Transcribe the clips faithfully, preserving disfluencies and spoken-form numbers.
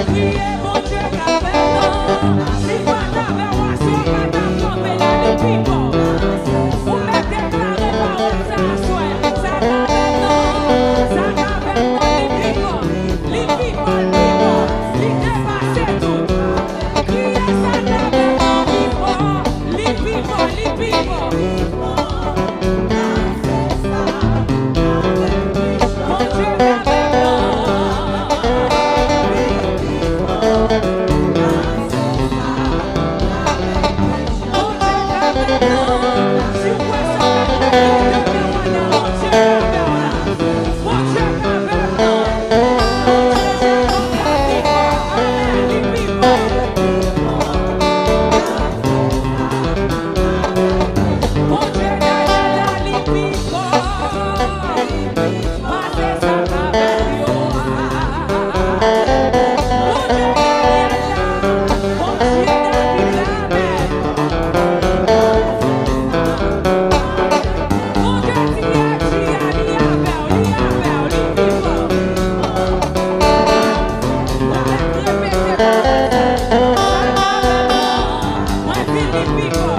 Priye Bondye k avèk nou. Si l pa t avè w aswè, pa t ap kanpe la, li pi fò. Ou mèt deklare pawòl sa aswè. Sa k avèk nou, sa k avèk nou, li pi fò. Li pi fò, li pi fò. Li depase tout. Kriye sa k avèk nou pi fò. Li pi fò, li pi fò. Bondye k avèk nou. Bondye k avèk nou. Si w kwè sa w ap fè, Bondye k avèk nou. Bondye k avèk nou. Bondye Jewova pi fò. Amèn. Li pi fò. Bondye Danyèl la, li pi fò. Pase sa k avèk yo a. Bondye Danyèl la, Bondye David la, amèn. Bondye Danyèl, li avè w, li avè w, li pi fò. Ou mèt repete pawòl sa. Sa k avèk nou, mwen di li pi fò.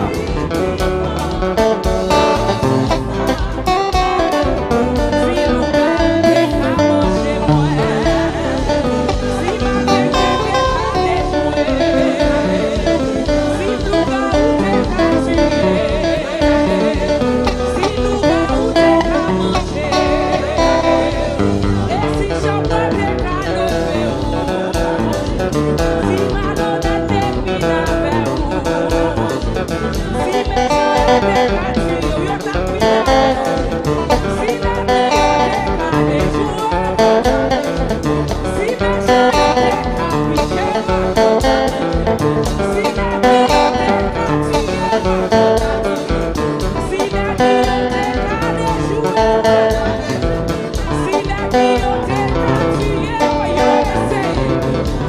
Si nèg yo te ka tiye w, yo eseye.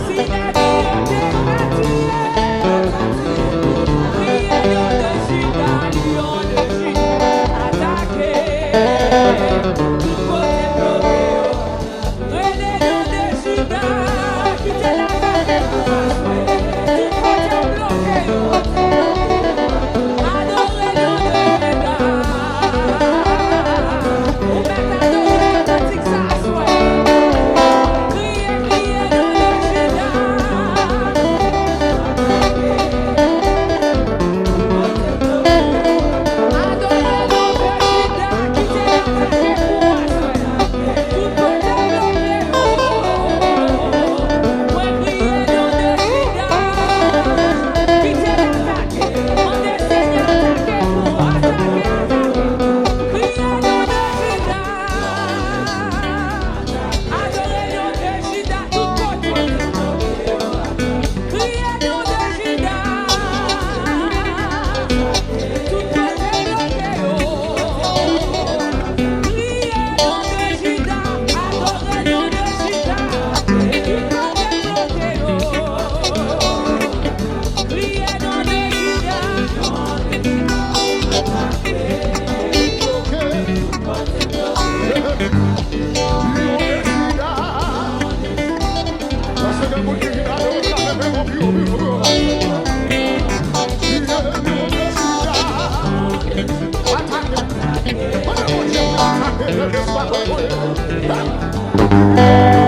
Si nèg yo te ka tiye w, yo pa tiye w. Kriye Lyon de Juda, Lyon de Juda, atake tout kote bloke yo. Rele Lyon de Juda, kite l atake nou aswè. Tout kote bloke yo. Adore Lyon de Juda. Ou mèt adore kantik sa aswè. Kriye, kriye Lyon de Juda. Adore Lyon de Juda, kite l atake nou aswè. Tout kote bloke yo. Mwen kriye Lyon de Juda. Kite l atake. Mande Senyè atake pou atake, atake. Kriye Lyon de Juda. Adore Lyon de Juda tout kote. Kriye Lyon de Juda. Tout kote bloke yo. Kriye Lyon de Juda. Adore Lyon de Juda. Tout kote bloke yo. Kriye Lyon de Juda.